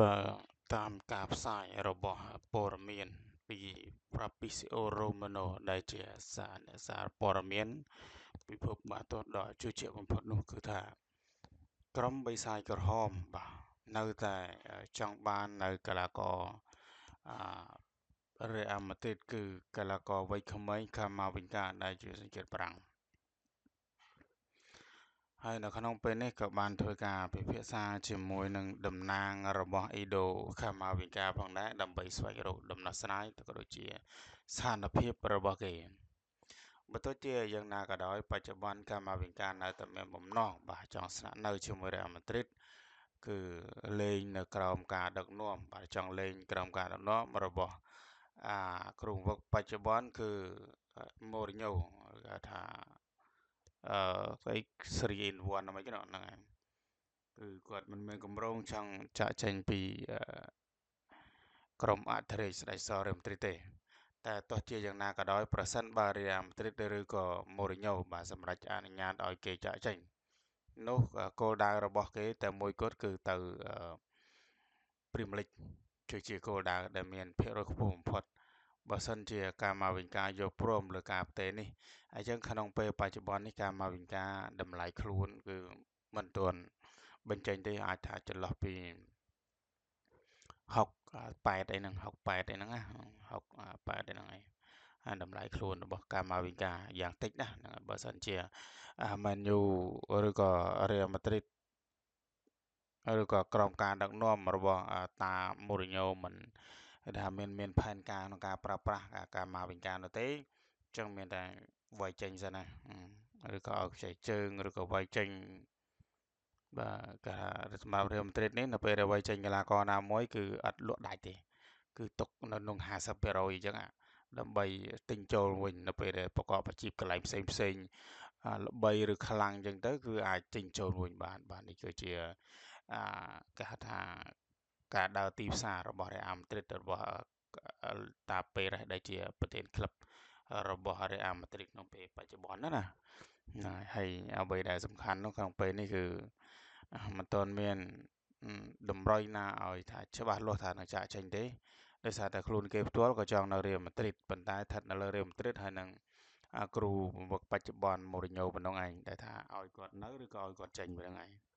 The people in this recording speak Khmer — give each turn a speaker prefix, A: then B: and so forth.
A: បើតាមការផ្សាយរបស់ព័ត៌មានពី Fabrizio Romano ដែលជាសារអ្នកសារព័ត៌មានពិភពបាល់ទាត់ដ៏ជឿជាក់បំផុតនោះគឺថាក្រុមបិសាចក្រហមបាទនៅតែចង់បាននៅកីឡាករអឺរ៉េអាល់ម៉ាឌ្រីតគឺកីឡាករវ័យក្មេងកាម៉ាវិកាដែលជាសញ្ជាតិបារាំងហើយនៅក្នុងពេលនេះក៏បានធ្វើការពិភាក្សាជាមួយនឹងតំណាងរបស់អ៊ីដូកាម៉ាវិកាផងដែរដើម្បីស្វែងរកដំណោះស្រាយក៏ដូចជាស្ថានភាពរបស់គេបើទោះជាយ៉ាងណាក៏ដោយបច្ចុប្បន្នកាម៉ាវិកានៅតែមានបំណងបាទចង់ស្នាក់នៅជាមួយរ៉េអាល់ម៉ាឌ្រីតគឺលេងនៅក្រោមការដឹកនាំបាទចង់លេងក្រោមការដឹកនាំរបស់អាគ្រូវឹកបច្ចុប្បន្នគឺម៉ូរីញ៉ូគេថាអឺស្អី3 in 1ហ្នឹងហ្នឹងឯងគឺគាត់មិនមានកម្រងចង់ចាក់ចេញពីក្រុមអធិរាជស្ដេចសរ៉េម៉ាឌ្រីតទេតែទោះជាយ៉ាងណាក៏ដោយប្រសិនបើរ៉េអាល់ម៉ាឌ្រីតឬក៏ម៉ូរីញ៉ូបាទសម្រេចអនុញ្ញាតឲ្យគេចាក់ចេញនោះគោលដៅរបស់គេតែមួយគត់គឺទៅព្រីមលីកគឺជាគោលដៅដែលមានភាគរយខ្ពស់បំផុតបើសិនជាការមកវិញការយកព្រមលើការផ្ទេរនេះអញ្ចឹងក្នុងពេលបច្ចុប្បន្ននេះការមកវិញការតម្លៃខ្លួនគឺមិនទាន់បញ្ចេញទេអាចថាចន្លោះពី68អីហ្នឹង68អីហ្នឹងណា68អីហ្នឹងឯងហើយតម្លៃខ្លួនរបស់កាម៉ាវិកាយ៉ាងតិចណាហ្នឹងបើសិនជាមែនយូឬក៏រៀលម៉ាឌ្រីតឬក៏ក្រុមការដឹកនាំរបស់តាម៉ូរីញ៉ូមិនថាមានផែនការក្នុងការប្រើប្រាស់ការមកវិញការនោះទេអញ្ចឹងមានតែវាយចេញសិនណាឬក៏ឲ្យខ្ចីជើងឬក៏វាយចេញបាទគេថាសម្រាប់រៀលម៉ាឌ្រីតនេះនៅពេលដែលវាយចេញកីឡាករណាមួយគឺអត់លក់ដាច់ទេគឺទុកនៅក្នុង50%អញ្ចឹងដើម្បីទិញចូលវិញនៅពេលដែលប្រកបអាជីពកន្លែងផ្សេងផ្សេងល្បីឬខ្លាំងអញ្ចឹងទៅគឺអាចទិញចូលវិញបានបាទនេះគឺជាអាគេហៅថាការដើរទីផ្សាររបស់រ៉េអាល់ម៉ាឌ្រីតរបស់តាពេរ៉េសដែលជាប្រធានក្លឹបរបស់រ៉េអាល់ម៉ាឌ្រីតក្នុងពេលបច្ចុប្បន្នណាហើយអ្វីដែលសំខាន់នោះក្នុងពេលនេះគឺមិនទាន់មានតម្រុយណាឲ្យថាច្បាស់លាស់ថានឹងចាក់ចេញទេដោយសារតែខ្លួនគេផ្ទាល់ក៏ចង់នៅរៀលម៉ាឌ្រីតប៉ុន្តែស្ថិតនៅលើរៀលម៉ាឌ្រីតហើយនឹងគ្រូបង្វឹកបច្ចុប្បន្នម៉ូរីញ៉ូប៉ុណ្ណឹងឯងដែលថាឲ្យគាត់នៅឬក៏ឲ្យគាត់ចេញប៉ុណ្ណឹងឯង។